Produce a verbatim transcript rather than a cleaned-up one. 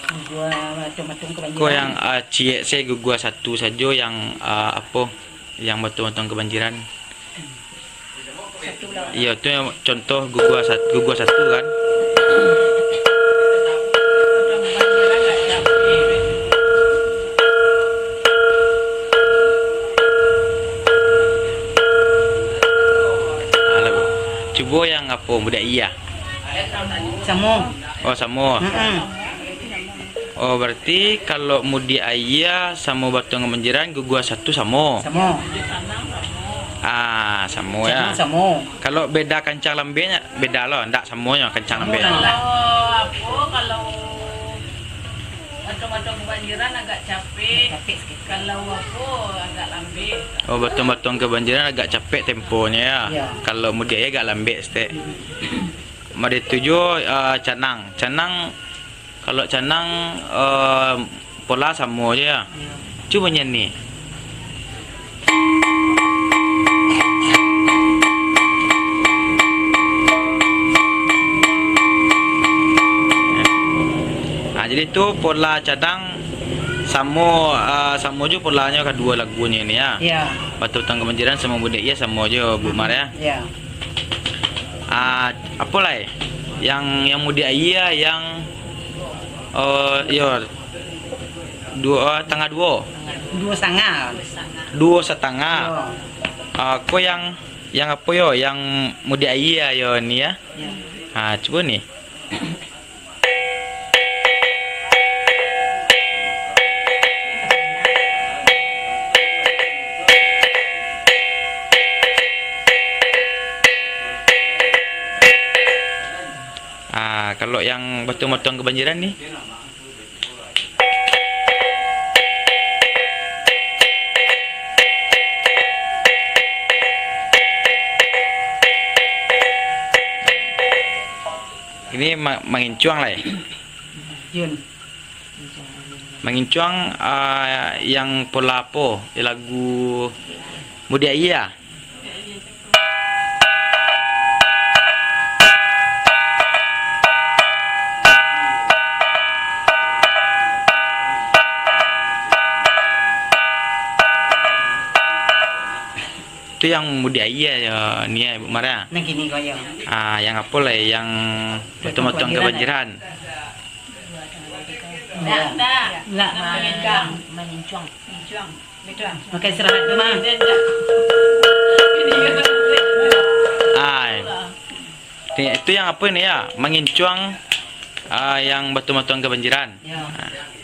Gugua batuang-batuang kabanjiran. Ko yang, ah, ciek se gugua satu sajo yang, ah, apo, yang batuang-batuang kabanjiran. Satu lah. Iyo, tu yang contoh gugua sat-, gugua satu kan. Alah, cubo yang apo, Mudiak Iyah? Samo. Oh, samo. Mm-mm. Oh, berarti kalau Mudiak Iyah samo batuang kabanjiran, gugua satu samo. Samo. Ah, samo ya. Samo, samo. Kalau beda kancang lambeknyo, beda lo, ndak samonyo kancang lambek. Samo lah. Kalau apo, kalau batuang-batuang kabanjiran agak capek. Capek sikit. Kalau apo, agak lambek. Oh, batuang-batuang kabanjiran agak capek temponyo ya. Iya. Kalau Mudiak Iyah agak lambek saketek. Mm-mm. Made tu juo, ah, canang. Canang, kalau canang, eh, pola samo je ya. Iyo. Cubo nyanyi. Ah, jadi tu pola canang samo, ah, samo je polanyo kaduo lagunyo ni ya. Iyo. Batuang-batuang kabanjiran samo Mudiak Iyah samo je, Bu Mar ya. Iyo. Ah, apo lai? Yang, yang Mudiak Iyah, yang, eh, iyo, duo, eh, tangah duo. Duo satangah. Duo satangah. Iyo. Ah, ko yang, yang apo yo? Yang Mudiak Iyah yo ni ya. Iyo. Ah, cubo ni. Ah, kalau yang batuang-batuang kabanjiran ni? Ini ma-, mangincuang lai. Yun. Mangincuang, ah, yang pola apo? Di lagu Mudiak Iyah. Tu yang Mudiak Iyah yo, ni ya, Bu Mar ya. Nan kini ko yo. Ah, yang apo lai, yang batuang-batuang kabanjiran. Ndak, ndak. Ndak. Mangincuang. Mangincuang. Mangincuang. Pakai istirahat tu mah. Ai. Ti-, itu yang apo ni ya? Mangincuang, ah, yang batuang-batuang kabanjiran. Yo. Ah.